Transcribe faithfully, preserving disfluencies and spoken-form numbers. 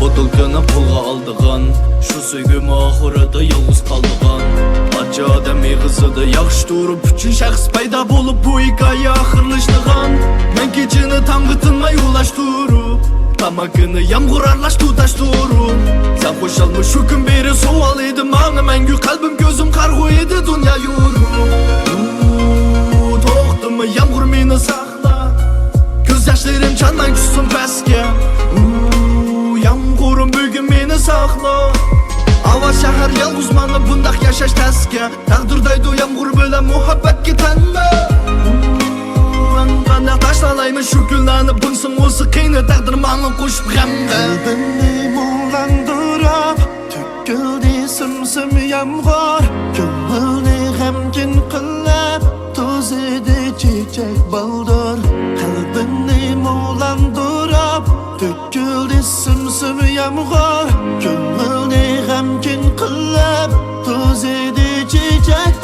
بوتۇلكىنى قولغا ئالدىغان، شۇ سۆيگۈمۇ ئاخىرىدا يالغۇز قالىدىغان. ئاچا ئادەم ئېغىزىدا ياخشى تۇرۇپ، ئۈچۈن شەخس پەيدا بولۇپ، بۇ ھېكايە ئاخىرلىشىدىغان. مەن كېچىنى تامغا تىنماي ئۇلاشتۇرۇپ، تاماكىنى يامغۇر ئارىلاش تۇتاشتۇرۇپ، سەن خۇشالمۇ شۇ كۈن بېرى سوئال ئىدى ماڭا مەڭگۈ، قەلبىم كۆزۈم قارىغۇ ئىدى دۇنيا يورۇپ. ئۇ، توختىما يامغۇر مېنى ساقلا، كۆز ياشلىرىم چانماي چۈشسۇن پەسكە. ئۇ، يامغۇرۇم بۈگۈن مېنى ساقلا، ئاۋات شەھەر يالغۇز ماڭا بۇنداق ياشاش تەسكە. تەقدىر دەيدۇ يامغۇر بىلەن مۇھەببەتكە تەنمە. قانداق تاشلالايمەن شۇ كۈنلەرنى، بىلسەڭ ئۇ سىقىنى تەقدىر ماڭا قوشۇپ غەمگە. قەلبىمنى مۇڭلاندۇرۇپ، تۆكۈلدى سىم-سىم يامغۇر. كۆڭۈلنى غەمكىن قىلىپ، توزىدى چېچەك بالدۇر. قەلبىمنى مۇڭلاندۇرۇپ، تۆكۈلدى سىم-سىم يامغۇر. كۆڭۈلنى غەمكىن قىلىپ، توزىدى چېچەك